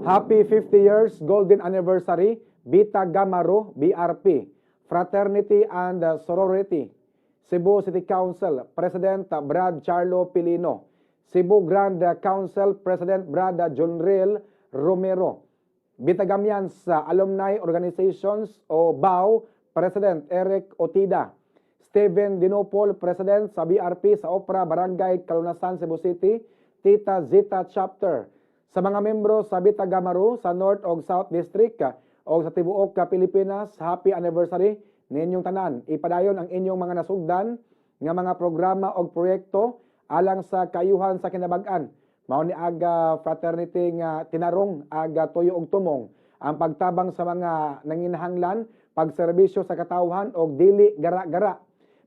Happy 50 years golden anniversary, Beta Gamma Rho BRP, Fraternity and Sorority, Cebu City Council President Brad Charlo Pilino, Cebu Grand Council President Brad Junril Romero, Bitagamians Alumni Organizations o BAO President Eric Otida, Steven Dinopol, President sa BRP sa Opra Barangay Kalunasan, Cebu City, Tita Zeta Chapter. Sa mga membro sa Beta Gamma Rho sa North og South District og sa tibuok ka Pilipinas, happy anniversary ninyong tanan. Ipadayon ang inyong mga nasugdan nga mga programa og proyekto alang sa kaayuhan sa kinabag-an. Mao ni aga fraternity nga tinarong aga tuyo og tumong ang pagtabang sa mga nanginahanglan, pagserbisyo sa katawhan og dili gara-gara.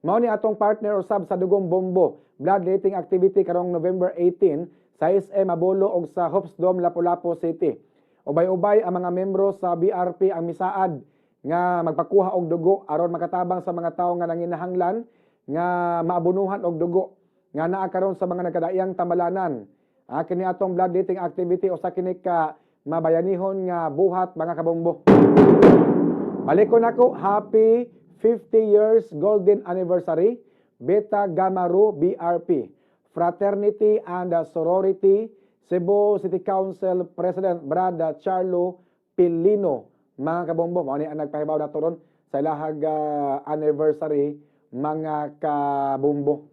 Mao ni atong partner usab sa Dugong Bombo bloodletting activity karong November 18 sa SM Mabolo og sa Hopes Dome, Lapu-Lapu City. Ubay-ubay ang mga membro sa BRP ang misaad nga magpakuha og dugo aron makatabang sa mga tawo nga nanginahanglan nga maabunuhan og dugo nga naa karon sa mga nagkadaiyang tamalanan. Kini atong bloodletting activity usa kini ka mabayanihon nga buhat, mga kabombo. Balikon nako, happy 50 years golden anniversary, Beta Gamma Rho BRP, Fraternity and Sorority, Cebu City Council President Brad Charlo Pilino. Mga kabombo, mao ni ang nagpahibaw nato ron sa ilahag anniversary, mga kabombo.